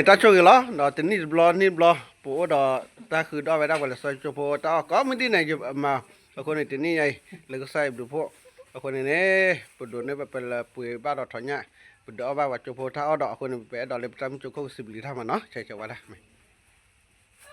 တၢ်ဆိၣ်ဂ့ၤလီၤ, ဒီးတနံၣ်တဘျီနံၣ်တဘျီ ပအိၣ်ဒီးတၢ်ဃုဒီးဝဲဒၣ်ပှၤလံာ်စီဆှံကၠိဖိတၢ်အီၣ်ကိးမုၢ်နံၤဒဲးန့ၣ် ယမၤ, အဃိန့ၣ် တနံၣ်ညါအံၤ လၢကစၢ်ယွၤဘျုးဖှိၣ်အဃိန့ၣ်န့ၣ် ပဒိးန့ၢ်ဘၣ်ပလၢပှ့ၤဘၣ်ဒီးထီးညၣ်, ပဒုးအီၣ်ဘၣ်ပှၤကၠိဖိတၢ်အီၣ်ဒီး အဃိန့ၣ် ပအဲၣ်ဒိးလၢပတၢ်မုၢ်ကၠိခိၣ်ကစံးဘျုးက့ၤတၢ်မၤနီၤ ဆဲးဆဲးဝါဒၣ် တၢ်ဘျုး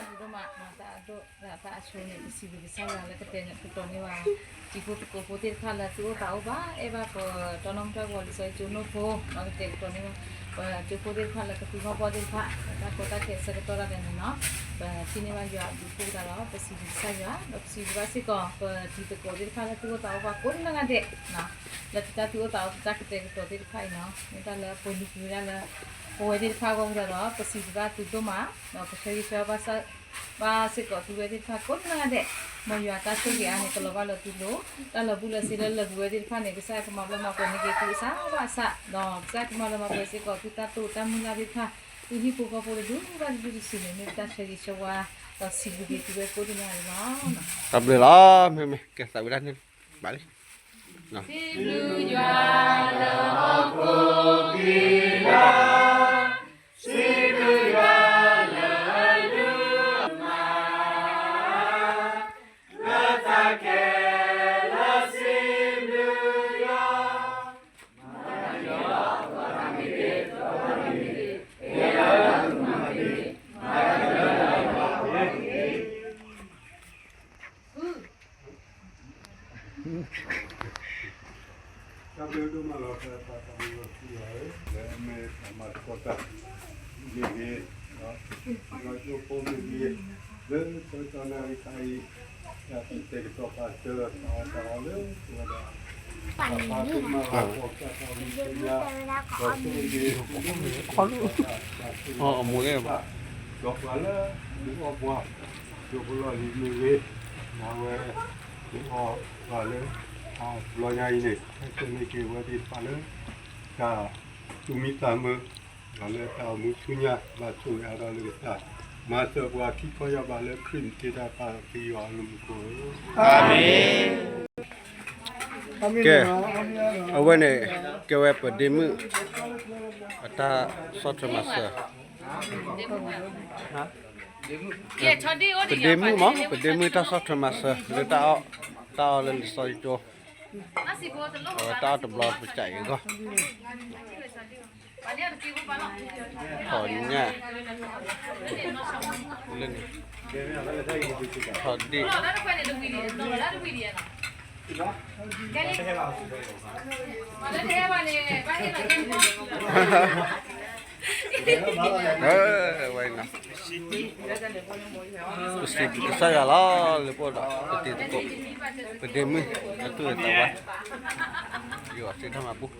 ဒိၣ်မး, တၢ်အဒိၣ်တၢ်အဆိန့ၣ် ပစံးဘျုးကစၢ်ယွၤလၢကတဲာ်ကတီၤန့ၢ်ဘၣ် တံၤဖိသကိးဖိသ့ၣ်တဖၣ်လၢသူၣ်အိၣ်သးအိၣ်ဘၣ်, အဲၣ်ဘၣ်ပတၢ်နီၢ်မူတၢ်ဂီၤလံာ်စီဆှံကၠိနိဖိ, ဒီးကတဲာ်ကတီၤန့ၢ်ဘၣ် ပကၠိဖိသ့ၣ်တဖၣ်လၢကသူၣ်ထီၣ်ပှီၢ်သ့ၣ်တဖၣ် တၢ်ကီတၢ်ခဲအဆၢကတီၢ်ဒၣ်လဲာ်န့ၣ်နီၤ, ပထံၣ်န့ၢ်ဘၣ်ယွၤအဘျုးအဖှိၣ်သတးဒီး ပစံးဘျုးကစၢ်ယွၤ, ဒီးပစံးဘျုးဘၣ်စ့ၢ်ကီး ပတံၤသကိးသ့ၣ်တဖၣ်လၢသူၣ်အိၣ်သးအိၣ်ဘၣ်ကိးနီၢ်ဂၤဒဲး လၢသုတၢ်သူၣ်အိၣ်သးအိၣ်တၢ်ကတဲာ်ကတီၤသ့ၣ်တဖၣ်အံၤနီၤ, မ့ၢ်တၢ်လၢပှဲၤနံၤပှဲၤဝဲဒၣ်လၢ ပဝဲသ့ၣ်တဖၣ်အဂီၢ်အဃိသတးဒီး ပစံးဘျုးဘၣ်သုဒိၣ်မး, ဒီးပဆၢဂ့ၤဆၢဝါဘၣ်စ့ၢ်ကီးသုဝဲသ့ၣ်တဖၣ်ကိးနီၢ်ဂၤဒဲး, မ်ယွၤတၢ်ဆိၣ်ဂ့ၤအါန့ၣ် ကလီၤဘၣ်လၢသုလိၤ, တၢ်လၢာ်ဘူၣ်လၢာ်စ့လၢလၢာ်ပူၤဝဲသ့ၣ်တဖၣ်န့ၣ် ကစၢ်ယွၤကမၤလၢမၤပှဲၤန့ၢ်က့ၤသုအစၢ်ဘၣ်အစၢ်, ဒီးကစၢ်ယွၤကမၤလၢမၤပှဲၤစ့ၢ်ကီးသုတၢ်တိာ်တၢ်မုၢ်လၢ်သ့ၣ်တဖၣ်, သုဟံၣ်ဖိဃီဖိတဒူၣ်ဘၣ်တဒူၣ်တစုန့ၣ် မ့ၢ်ပတၢ်ဆၢဂ့ၤဆၢဝါ, ဒီးစံးဘျုးက့ၤသုဝဲကိးနီၢ်ဂၤဒဲးလီၤ. တၢ်ဘျုးလီၤ, မ့မ့ၢ်ကဲသးဝံၣ်ဒၣ်န့ၣ် ဘၣ်လံ စံးဘျုးယွၤလၢဟီၣ်ခိၣ်ချၢ, စံးဘျုးယွၤလၢအလုၢ်အပှ့ၤ, လၢတၢ်ခဲလၢာ်စံးဘျုးယွၤ တၢ်ဘျုးဒိၣ်မးလီၤ ပၢ်သးသမူလီၤ စံးယွၤဧၢ, လၢအမ့ၢ်တၢ်မၤသကိးတၢ်မ့ၢ်ဂ့ၤ, ဒီးယွၤကၠိဖိမ့ၢ်ဂ့ၤ, လၢဆၢကတီၢ်နၣ်ရံၣ်ခါအံၤ, တၢ်ကတဲာ်ကတီၤပာ်စၢၤတၢ်အီၣ်တၢ်အီလၢပဝဲဒၣ် ပၢ်သ့ၣ်မၤလီၤ ပှၤကစၢ်သးမုၢ်ဆ့ညါ, ဒီးဆိၣ်ဂ့ၤ အမိၢ်လၢ ဒီးပှၤလၢဒုးအီၣ်ပှၤ, ဒိးပလီၢ်လံၤမ့ၢ်ဂ့ၤ, အဝဲ ဒုးအီၣ်ပှၤလၢအဘျီညါအံၤန့ၣ် ဟဲက့ၤန့ၢ်က့ၤဝဲသ့ၣ်တဖၣ်လၢ တၢ်သူၣ်မံသးမုာ်, ဒီးလၢတၢ်အိၣ်မူဆူညါ ဘၣ်ဆိၣ်ဂ့ၤအါထီၣ်လၢကစၢ်, မၤစၢၤပှၤခံခီယၢ်ဘးလၢခရံာ်မ့ၢ်တ့တၢ်ပၢ်က့ၤယွၤအလၢမူခိၣ်ဧၢ, အၤမ့ၣ်. ကဲ, အဝဲန့ၣ် ကဲဝဲပဒ့မုၣ် အတၢ်ဆီၣ်ထွဲမၤစၢၤ, ပဒ့မုၣ်မ့ၢ် ပဒ့မုၣ်တၢ်ဆီၣ်ထွဲမၤစၢၤ လၢတၢ်အီၣ်, တၢ်အီၣ်လၢလံာ်စီဆှံကၠိ, အဝဲတၢ်အီၣ်တဘျီပစံးအဂီၢ် ထီၣ်ညၣ်, လၢန့ၣ်, ထီၣ်ဒ့ၣ်, ဝဲနီၤ, ပစံးဘျုးကစၢ်ယွၤလီၤ လၢပအိၣ်ဒီးပတံၤသကိး, ပဒ့မုၣ် အသူၣ်အသးဝါ, ယွၤစံးထီၣ်မၤဘူၣ်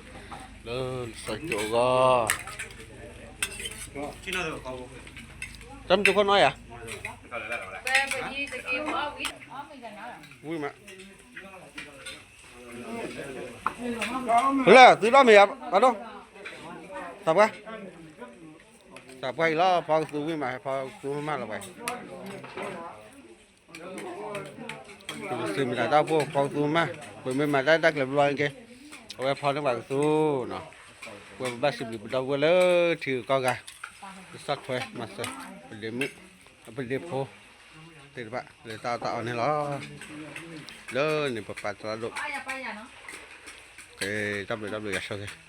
လၢလံာ်စီဆှံကၠိအဂီၢ်, တၢ်မုၢ်ကၠိခိၣ်နီၤယၤ, ဝံၣ်မး, လၢသုဒီမ့ၢ်ယၤ ပှၤဒိၣ်, သးပှၢ်, သးပှၢ်အံၤလီၤ ဖီကသူဝံၣ်မး ဖီကသူမးလီၤပှၤ ပကစံးမတၤတၢ်အိၣ်ဖှိၣ် ဖီကသူမး, ပမ့ၢ်မၤတၢ်တၢ်ကျဲၤဘျီဘျီန့ၣ်က့ၤ, အဝဲဖီန့ၢ်ပှၤကသူနီၤ, ပဝဲပဘၣ်စံးဘျုးပဒီပုၢ်ဝဲၢ်လၢထံဂုၤကီၢ်ဂၤ, ကဆီၣ်ထွဲမၤစၢၤ ပဒ့မုၣ်, ပဒ့ဖိ သ့ၣ်တဖၣ် လၢတၢ်အီၣ်တၢ်အီန့ၣ်လီၤ, လၢန့ၣ်ပပာ်သရၣ်ဒိၣ်, တၢ်ဘျုးတၢ်ဘျုးယၤဆိၣ်ဂ့ၤ